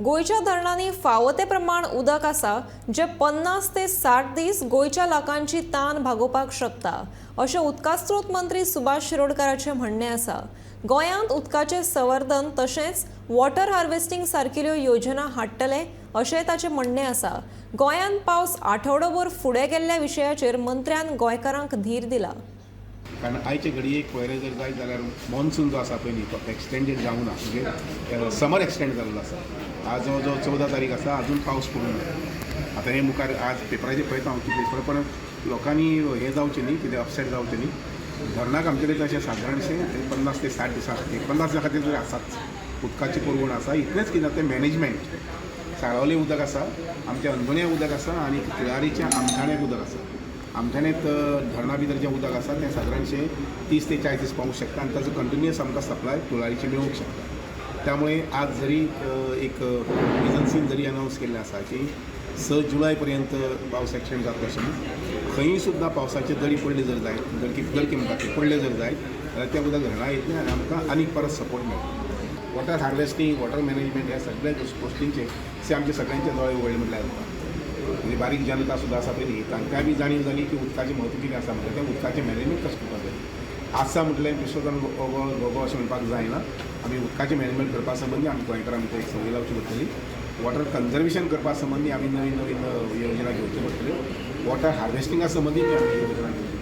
गोंयच्या धरणांनी फावो ते प्रमाण उदक आसा, जें 50 ते 60 दीस गोंयच्या लोकांची तान भागोवपाक शकता, अशें उदका स्रोत मंत्री सुभाष शिरोडकाराचें म्हणणें आसा. गोंयांत उदकाचें संवर्धन तशेंच वॉटर हार्वेस्टिंग सारकिल्यो योजना हाडटले, अशेंय ताचें म्हणणें आसा. गोंयांत पावस आठवडोभर फुडें गेल्ल्या विशयाचेर मंत्र्यान गोंयकारांक धीर दिला. कारण आयचे घडयेक पळयलें जर जायत जाल्यार मॉन्सून जो आसा पळय न्ही, तो एक्सटेंडेड जावंक ना, म्हणजे समर एक्सटेंड जाल्लो आसा. आज जवळ जवळ 14 तारीख आसा, अजून पावस पडूंक ना. आतां हे मुखार आज पेपराचेर पळयता हांव कितें दिसता, पण लोकांनी हें जावचें न्ही, कितें अपसेट जावचें न्ही. धरणाक आमचे कडेन तशें सादारणशें 50 ते 60 दिसां खातीर, 50 दिसां खातीर तरी आसाच, उदकाची पुरवण आसा. इतलेंच कितें तें मॅनेजमेंट. साळावले उदक आसा, आमच्या अनगुण्या उदक आसा आनी तिळारीच्या आमठाण्याक उदक आसा. आमठाण्यांत धरणा भितर जें उदक आसा तें सादारणशें 30 ते 40 दीस पावूंक शकता आनी ताजो कंटिन्युअस आमकां सप्लाय कुळारीची मेळूंक शकता. त्यामुळे आज जरी एक एजन्सीन जरी अनावन्स केल्लें आसा की 6 जुलय पर्यंत पावस एक्सटेंड जातलो अशें न्ही, खंयी सुद्दां पावसाचे दडी पडले जर जायत, दडकी दडकी म्हणटा ते पडले जर जायत जाल्यार तें उदक धरणां येतलें आनी आमकां आनीक परत सपोर्ट मेळटलो. वॉटर हार्वेस्टींग, वॉटर मॅनेजमेंट ह्या सगळ्या गोश्टींचेर से आमचे सगळ्यांचे दोळे उगडले म्हटल्यार जाता. म्हणजे बारीक जनता सुद्दां आसा पळय न्ही, तांकांय बी जाणीव जाली की उदकाचें म्हत्व कितें आसा, म्हणल्यार तें उदकाचें मॅनेजमेंट कशें करपाक जाय. आसा म्हटलें विश्वजान ओगो गोगो अशें म्हणपाक जायना. आमी उदकाचें मॅनेजमेंट करपा संबंदी आमी गोंयकारां भितर एक संवय लावची पडटली. वॉटर कन्जर्वेशन करपा संबंदी आमी नवीन नवीन योजना घेवच्यो पडटल्यो. वॉटर हार्वेस्टिंगा संबंदी आमी योजना घेवच्यो.